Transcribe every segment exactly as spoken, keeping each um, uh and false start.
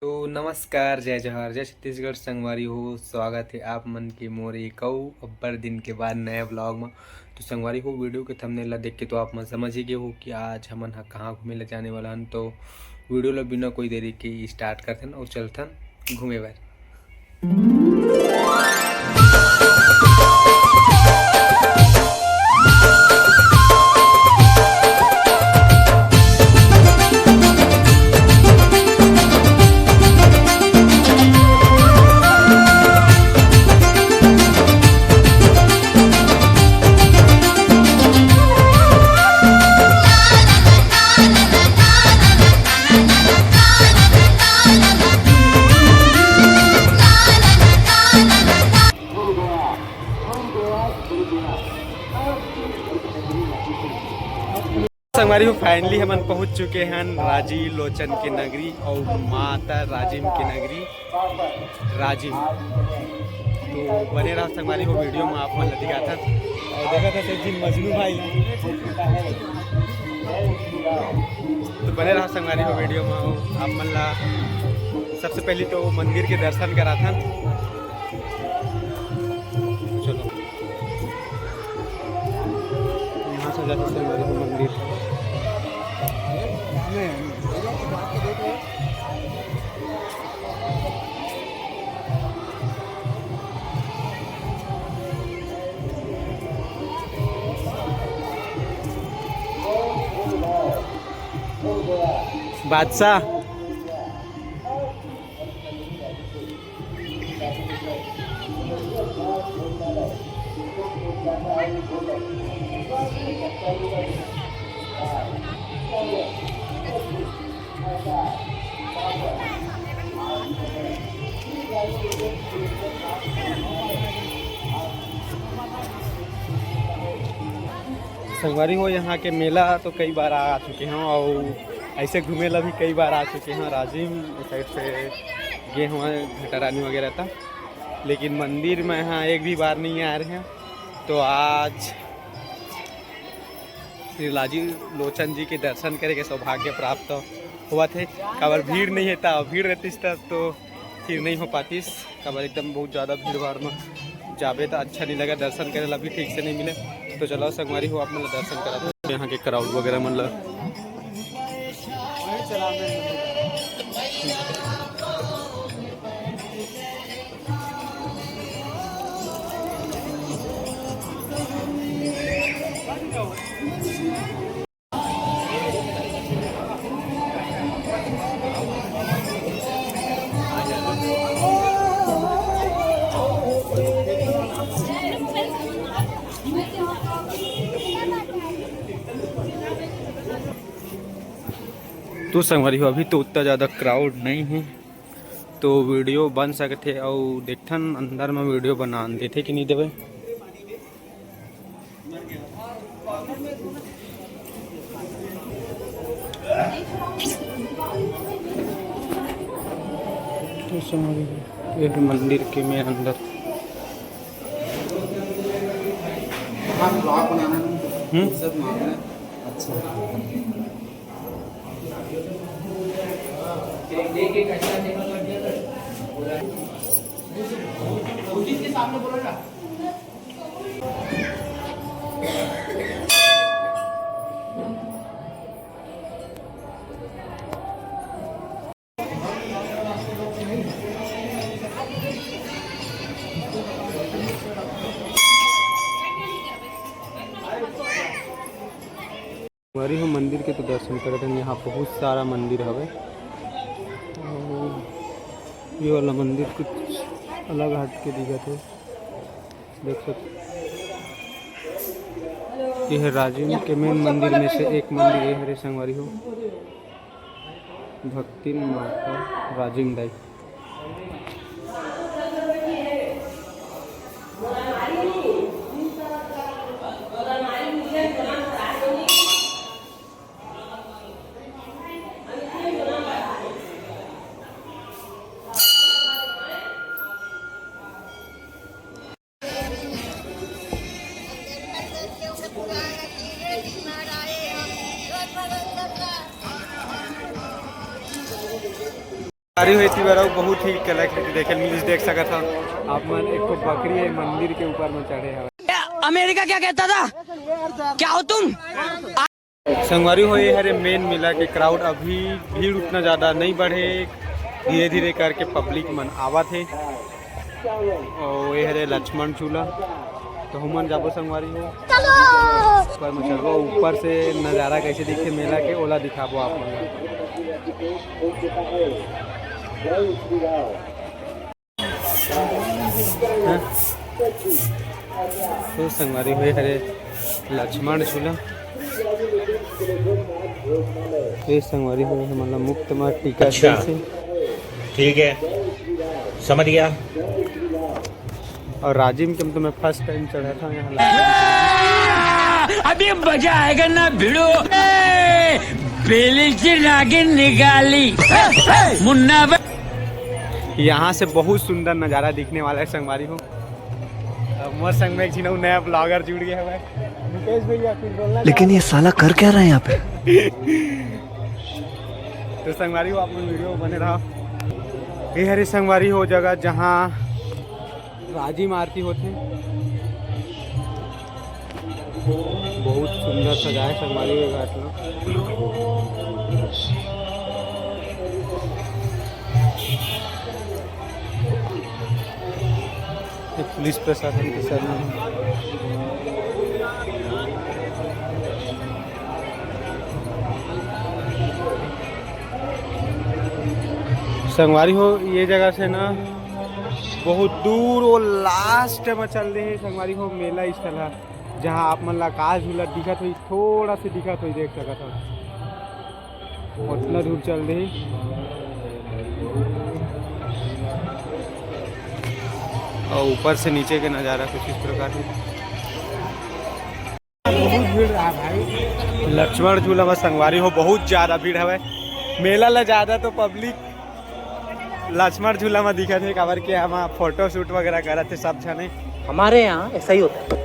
तो नमस्कार, जय जोहार, जय छत्तीसगढ़ संगवारी हो। स्वागत है आप मन के मोर एक अउ अब्बड़ दिन के बाद नया व्लॉग में। तो संगवारी हो, वीडियो के थंबनेल ला देख के तो आप मन समझ ही गए हो कि आज हमन ह कहाँ घूमे ला जाने वाला हन। तो वीडियो ला बिना कोई देरी के स्टार्ट करथन और चलथन घूमे बर। संगवारी हो, finally हमन पहुंच चुके हैं राजी लोचन के नगरी और माता राजिम के नगरी राजिम। तो बने रहा संगवारी हो, वीडियो में आप मन ला दिखाथन। और देखा था सर जी मजनू भाई, तो बने रहा संगवारी हो वीडियो में। आप मन ला सबसे पहले तो मंदिर के दर्शन कराथन। चलो। यहाँ से जा सकते हैं हमारे को मंदिर। बादशाह। संगवारी हो, यहाँ के मेला तो कई बार आ चुके हों और ऐसे घूमे ला भी कई बार आ चुके हों। राजिम साइड से गे हों घटारानी वगैरह तक, लेकिन मंदिर में यहाँ एक भी बार नहीं आए रहे हैं। तो आज श्री राजी लोचन जी के दर्शन करे के सौभाग्य प्राप्त होवत हे। काबर भीड़ नहीं हे, त भीड़ रहतिस त तो फिर नहीं हो पातिस। काबर एकदम बहुत ज़्यादा भीड़ भाड़ में जाबे त अच्छा नहीं लगे, दर्शन करे ला भी ठीक से नहीं मिले। तो चलो संगवारी हो, आप मन ला दर्शन करा दो। यहाँ के क्राउड वगैरह मन ला तो संगवारी हो, अभी तो उतना ज़्यादा क्राउड नहीं है, तो वीडियो बन सकथे। अउ देखथन अंदर में वीडियो बनान देथे कि नहीं देवे। तो संगवारी हो, ये है मंदिर के में अंदर। हाँ, ब्लॉग बनाना है। हम्म? फुर्सत मांगना है। अच्छा। संगवारी हो, मंदिर के तो दर्शन करत हन, यहाँ बहुत सारा मंदिर हवे। अउ ये वाला मंदिर कुछ अलग हट के दिखत हे, देख सकते। ये है राजिम के मेन मंदिर में से एक मंदिर ये हरे संगवारी हो, भक्तिन माता राजिम दाई। अरे, हुई थी बड़ा, बहुत ही कलाकृति देखे मिलिस, देख सकत हव आप मन। एक ठो बकरी हे मंदिर के ऊपर में चढ़े हवय। अमेरिका क्या कहता था, क्या हो तुम? संगवारी हो, ये हरे मेन मेला के क्राउड। अभी भीड़ उतना ज़्यादा नहीं बढ़े, धीरे धीरे करके पब्लिक मन आवत हे। और ये हरे लक्ष्मण झूला, तो हमन जाबो संगवारी हो। ऊपर में चलबो, ऊपर से नज़ारा कैसे दिखथे मेला के, ओला दिखाबो आप मन ला। तो संगवारी हो, ये हरे लक्ष्मण झूला, ये संगवारी हो, ये हमन ला मुफ्त में टिकट अच्छा। दे से। ठीक है, समझ गया। और राजिम के तो मैं फर्स्ट टाइम चढ़ा था यहाँ। अभी मजा आएगा ना भिड़ो। बेली से नागिन निकाली। मुन्ना बे- यहाँ से बहुत सुंदर नज़ारा दिखने वाला है संगवारी हो। अब मोर संग में एक झिन अउ नया ब्लॉगर जुड़ गया है भाई, मुकेश भैया, कुछ बोलना लेकिन चाहते ये साला कर क्या रहा है यहाँ पे? तो संगवारी हो, आप मन वीडियो बने रहा। ये हरे संगवारी हो जगह, जहाँ राजिम आरती होथे। बहुत सुंदर सजाए संगवारी हो घाट ला। ये पुलिस प्रशासन के शरण में। संगवारी हो, ये जगह से ना बहुत दूर वो लास्ट में चल दे हे संगवारी हो, मेला स्थल है, जहाँ आप मन ला आकाश झूला दिखत होही, थोड़ा से दिखत होही, देख सकत हो, उतना दूर चल दे हे। और ऊपर से नीचे के नज़ारा कुछ इस प्रकार है। बहुत भीड़ रहा भाई। लक्ष्मण झूला में संगवारी हो, बहुत ज्यादा भीड़ हवय। मेला ला ज्यादा तो पब्लिक लक्ष्मण झूला में दिखत हे, काबर के हम फोटो शूट वगैरह करत हे सब झने। हमारे यहाँ ऐसा ही होता है।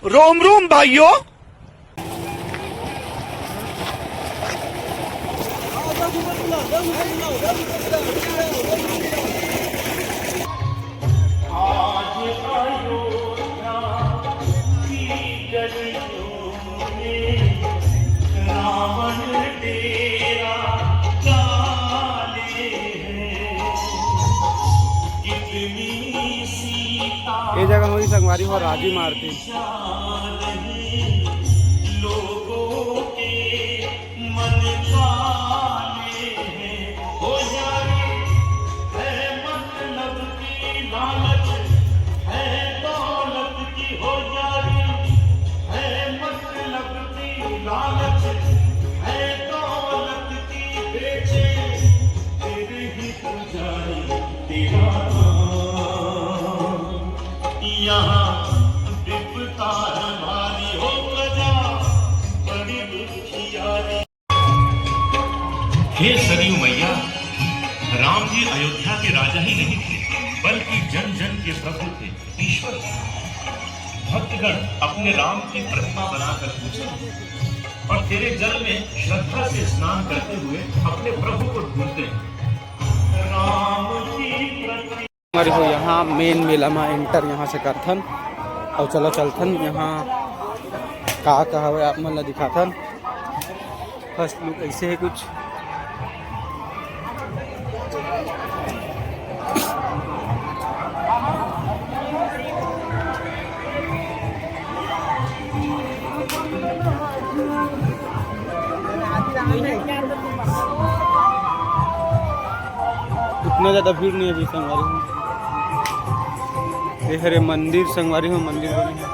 रोम रोम भाइयों। ये जगह होही संगवारी हो राजिम आरती। हे सरयू मैया, राम जी अयोध्या के राजा ही नहीं थे, बल्कि जन जन के प्रभु थे, ईश्वर थे। भक्तगण अपने राम की प्रतिमा बनाकर पूजते हैं और तेरे जल में श्रद्धा से स्नान करते हुए अपने प्रभु को ढूंढते हैं। राम की प्रतिमा। हमारे हो यहाँ मेन मेला में एंटर यहाँ से करथन और चलो चलथन यहाँ का का हवे आप मन ला दिखाथन। फर्स्ट लुक ऐसे है कुछ। उतना ज्यादा भीड़ नहीं है अभी संगवारी हो। ये हरे मंदिर संगवारी हो, मंदिर बने हैं।